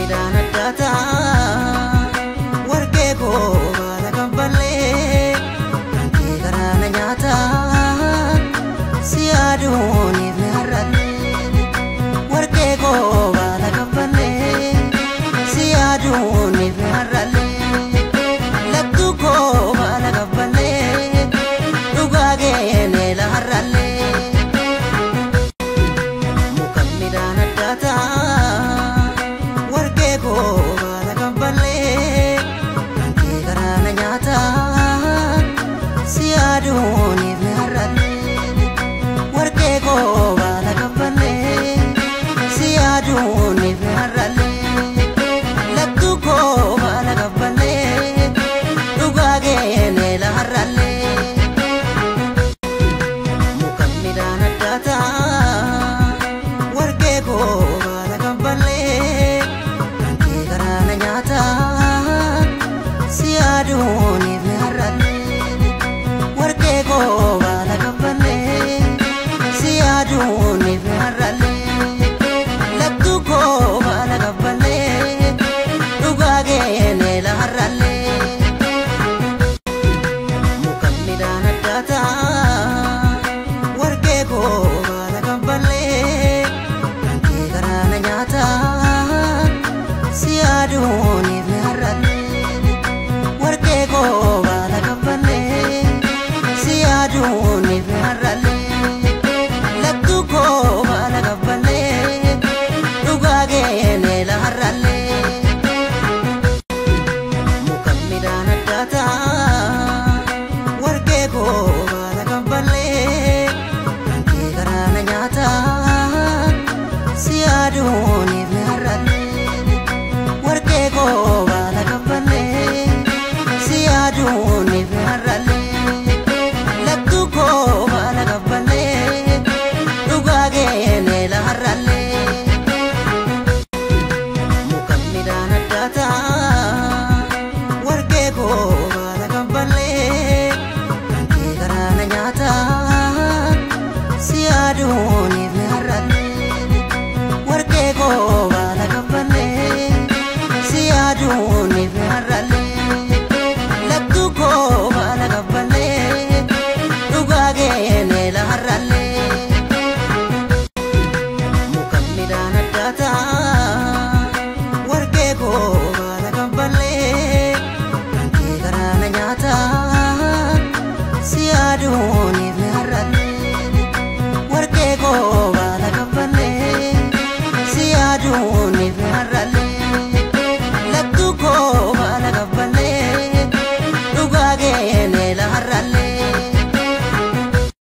Midhaan addaataa warqee koo baala kabbalee kan kee garaa na nyaataa si yaaduuniif ni har'allee warqee koo baala kabbalee si yaaduuniif ni har'allee lattuu koo baala kabbalee dhugaa geenee la har'allee muka midhaan addaataa. Warqee koo baala kabbalee kan kee garaa na nyaataa si yaaduuniif ni har'allee warqee koo baala kabbalee si yaaduuniif ni har'allee lattuu koo baala kabbalee dhugaa geenee la har'allee muka midhaan addaataa warqee koo baala kabbalee kan kee garaa na nyaataa si yaaduuniif ni har'allee warqee koo baala kabbalee si yaaduuniif ni har'allee lattuu koo baala kabbalee dhugaa geenee la har'allee muka midhaan addaataa warqee koo baala kabbalee kan kee garaa na nyaataa si yaaduuniif ni har'allee warqee koo baala kabbalee si yaaduuniif ni har'allee lattuu koo baala kabbalee dhugaa geenee.